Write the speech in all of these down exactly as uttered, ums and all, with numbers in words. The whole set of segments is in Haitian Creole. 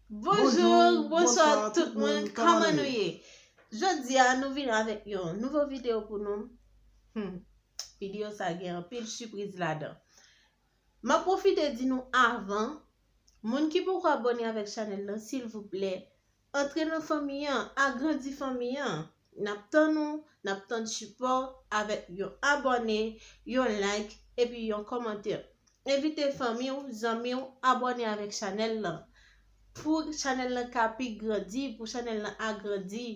Bonjou, bonswa tout moun, kòman nou ye? Jodi a nou vin avèk yon nouvo videyo pou nou. Hmm, videyo sa gen anpil sipriz ladan. M ap pwofite di nou avan, moun ki poko abòne avèk chanèl lan, silvouplè, antre nan fanmi an, agrandi fanmi an. N ap tann ou, n ap tann sipò avèk yon abòne, yon like, epi yon kòmantè. Envite fanmi w, zanmi w, abòne avèk chanèl lan. Pou chanèl lan ka pi grandi, pou chanèl lan agrandi.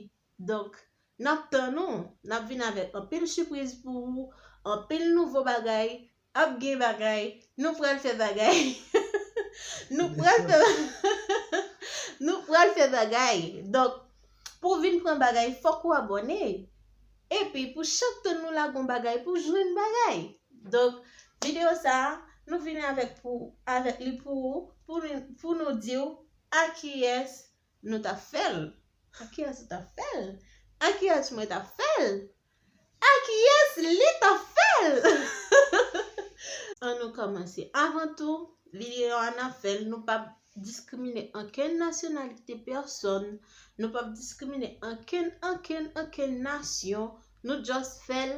Donk, n ap tann ou. N ap vin avèk anpil sipriz pou ou, anpil nouvo bagay, ap gen bagay, nou pral fè bagay. Nou pral fè, nou pral fè bagay. Donk, pou w vin pran bagay, fòk ou abòne. Epi, pou chak tan nou lage yon bagay, pou w jwenn bagay. Donk, videyo sa a, nou vini avèk pou, avèk li pou ou, pou nou, pou nou di w a kiyès nou t ap fè l. A kiyès ou t ap fè l? A kiyès mwen t ap fè l? A kiyès li t ap fè l? Ann nou kòmanse. Avan tou, videyo a n ap fè l, nou p ap diskrimine ankenn nasyonalite pèsòn, nou p ap diskrimine ankenn, ankenn, ankenn nasyon, nou just fè l.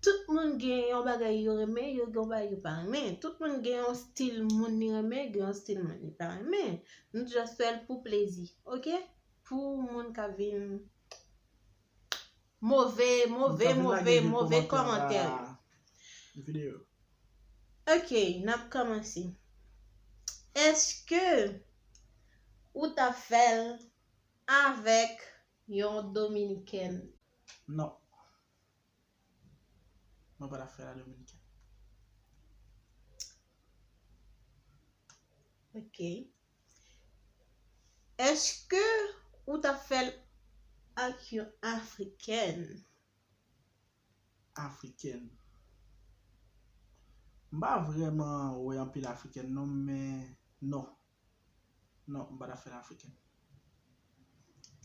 Tout moun gen yon bagay yo renmen, yo gen yon bagay yo pa renmen. Tout moun gen yon stil moun li renmen, gen yon stil moun li pa renmen. Nou just fè l pou plezi, oke? Pou moun k ap vin move, move, move, move kòmantè yo. Oke, n ap kòmanse. Èske ou t ap fè l avèk yon Dominikèn? Non. Mwen pa t ap fè l a Dominikèn. Oke. Èske ou t ap fè l ak yon Afrikèn? Afrikèn. M pa vrèman wè anpil Afrikèn non, men non. Non, m pa t ap fè l Afrikèn.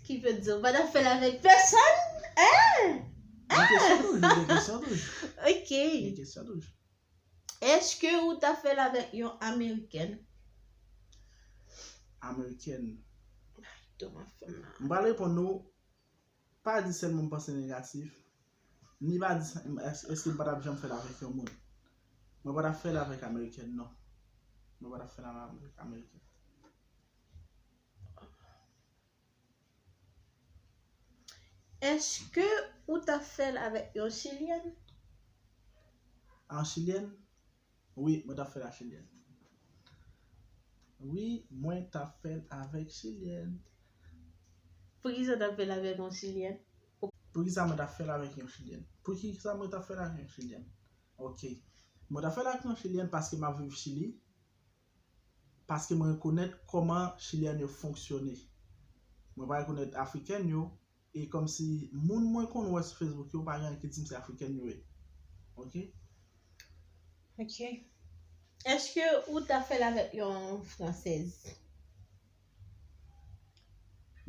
Ki vle di ou pa t ap fè l avèk pèsòn? Hein? Gen kesyon toujou, gen kesyon toujou. Oke. Gen kesyon toujou. Èske ou t ap fè l avèk yon Amerikèn? Amerikèn. Ay, dòm ap fè m mal. M pral reponn ou, pa di sèlman m panse negatif, ni pa di s-, èske, èske m pa t ap janm fè l avèk yon moun. Mwen pa t ap fè l avèk Amerikèn, non. Mwen pa t ap fè l avèk Amerikèn. Èske ou t ap fè l avèk yon Chilyèn? Yon Chilyèn? Wi, mwen t ap fè l ak Chilyèn. Wi, mwen t ap fè l avèk Chilyèn. Poukisa w t ap fè l avèk yon Chilyèn? Poukisa mwen t ap fè l avèk yon Chilyèn? Poukisa mwen t ap fè l avèk yon Chilyèn? Oke. Mwen t ap fè l ak yon Chilyèn paske m ap viv Chili. Paske mwen rekonèt kòman Chilyèn yo fonksyone. Mwen pa rekonèt Afrikèn yo, e kòmsi moun mwen konn wè sou Facebook yo, pa gen anyen ki di m se Afrikèn yo ye. Oke? Oke. Èske ou ta fè l avèk yon Fransèz?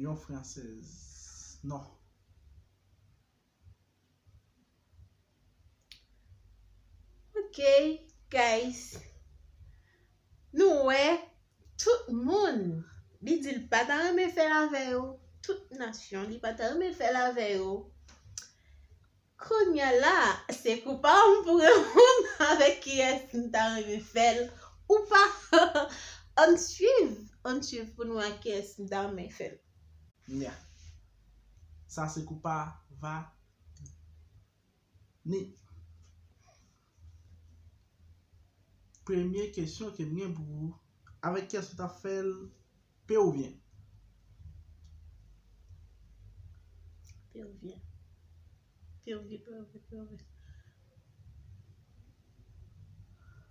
Yon Fransèz? Non. Ok, guys. Nou wè, tout moun, li di l pa ta renmen fè l avè yo. Tout nasyon, li pa ta renmen fè l avè yo. Kounye a la, se kou pa w m pou reponn avèk kiyès m ta renmen fè l ou pa. Ann swiv, ann swiv pou nou wè kiyès m ta renmen fè l. Nya. Sa se kou pa Vani. Premye kesyon ke m gen pou ou, avèk kiyès ou t ap fè l? Peruvyen. Peruvyen. Peruvyen, peruvyen, peruvyen.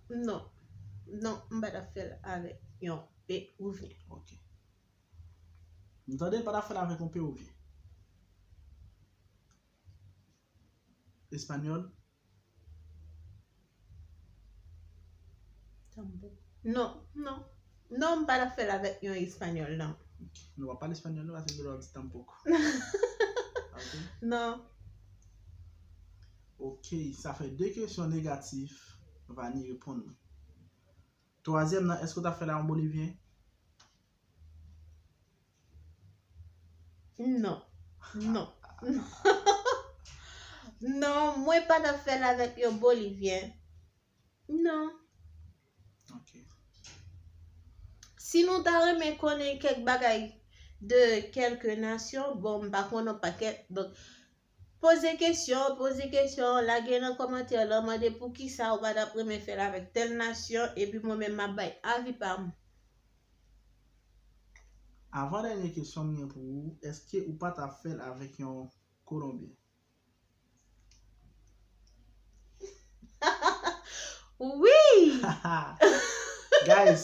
Non. Non, m pa t ap fè l avèk yon peruvyen. Ok. M tande l pa t ap fè l avèk yon peruvyen. Espanyòl? Tampoco. Non, non. Non, m pa t ap fè l avèk yon espanyòl, non. Ok. Nou pa pale espanyòl, non, paske m gen dwa di tampoco. Ok? Non. Ok, sa fè de kesyon negatif, Vani reponn. Twazyèm nan, èske w t ap fè l a yon bolivyen? Non. Non. Non. Non, mwen pa t ap fè l avèk yon Bolivyen. Non. Ok. Si nou ta renmen konnen kèk bagay de kèlke nasyon, bon, m pa konnen yon pakèt. Donk, poze kesyon, poze kesyon, lage nan kòmantè lan, mande poukisa ou pa t ap renmen fè l avèk tèl nasyon, epi mwen menm m ap bay avi pa m. Avan dènye kesyon m gen pou ou, èske ou pa t ap fè l avèk yon Kolonbyen? Wi! Guys,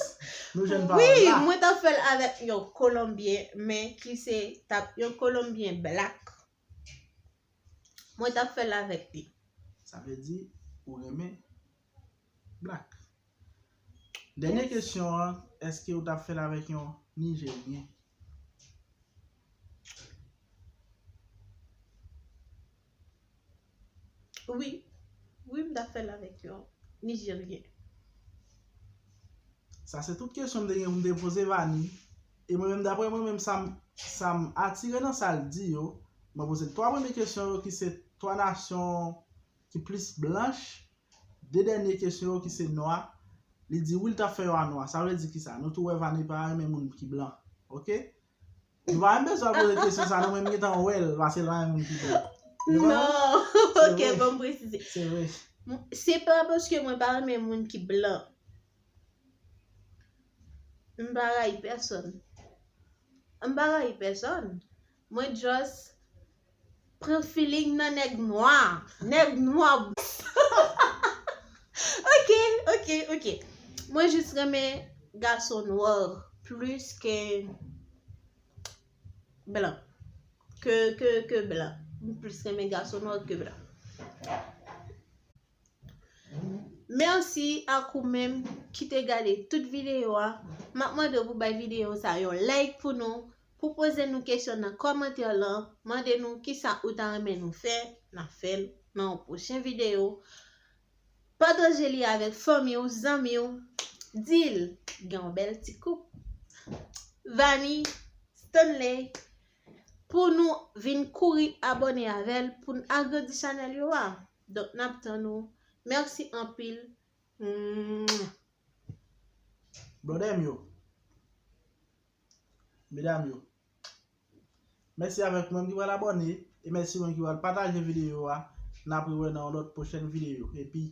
nou jwenn pa Wi, la. Mwen t ap fè l avèk yon Kolonbyen, men ki se t ap yon Kolonbyen black. Mwen t ap fè l avèk li. Sa vle di ou renmen black. Dènye kesyon an, èske ou t ap fè l avèk yon Nijeryen? Wi. Wi, m t ap fè l avèk yon Nijeryen. Sa se tout kesyon m te gen pou m te poze Vani. E mwen menm, daprè mwen menm, sa m, sa m atire nan sa l di yo, mwen poze l twa premye kesyon yo ki se twa nasyon ki plis blanch, de dènye kesyon yo ki se nwa. Li di wi, l t ap fè yo a nwa. Sa vle di ki sa? Nou tou wè Vani pa renmen moun ki blan. Ok? Nou pa menm bezwen poze kesyon sa, nou menm gentan wè l, paske l pa renmen moun ki blan. Nou konprann? Non, ok, bon, m presize. Se vre. Se pa paske mwen pa renmen moun ki blan. M pa rayi pèsonn. M pa rayi pèsonn. Mwen just pran feeling nan nèg nwa. Nèg nwa. Ok, ok, ok. Mwen just renmen gason nwa plis ke blan. Ke, ke, ke blan. M plis renmen gason nwa ke blan. Mèsi ak ou menm ki te gade tout videyo a. M ap mande w pou bay videyo sa yon like pou nou, pou poze nou kesyon nan kòmantè lan, mande nou kisa ou ta renmen nou fè, n ap fè l nan yon pwochen videyo. Pataje li avèk fanmi w, zanmi w, di l gen yon bèl ti koup. Vani, Stanley, pou nou vin kouri abòne avè l, pou n agrandi chanèl yo a. Donk, n ap tann ou. Mèsi anpil. Mwah. Brother m yo, medam yo, mèsi avèk mwen ki pral abòne, e mèsi mwen ki pral pataje videyo a. N ap rewè nan yon lòt pwochèn videyo. Epi,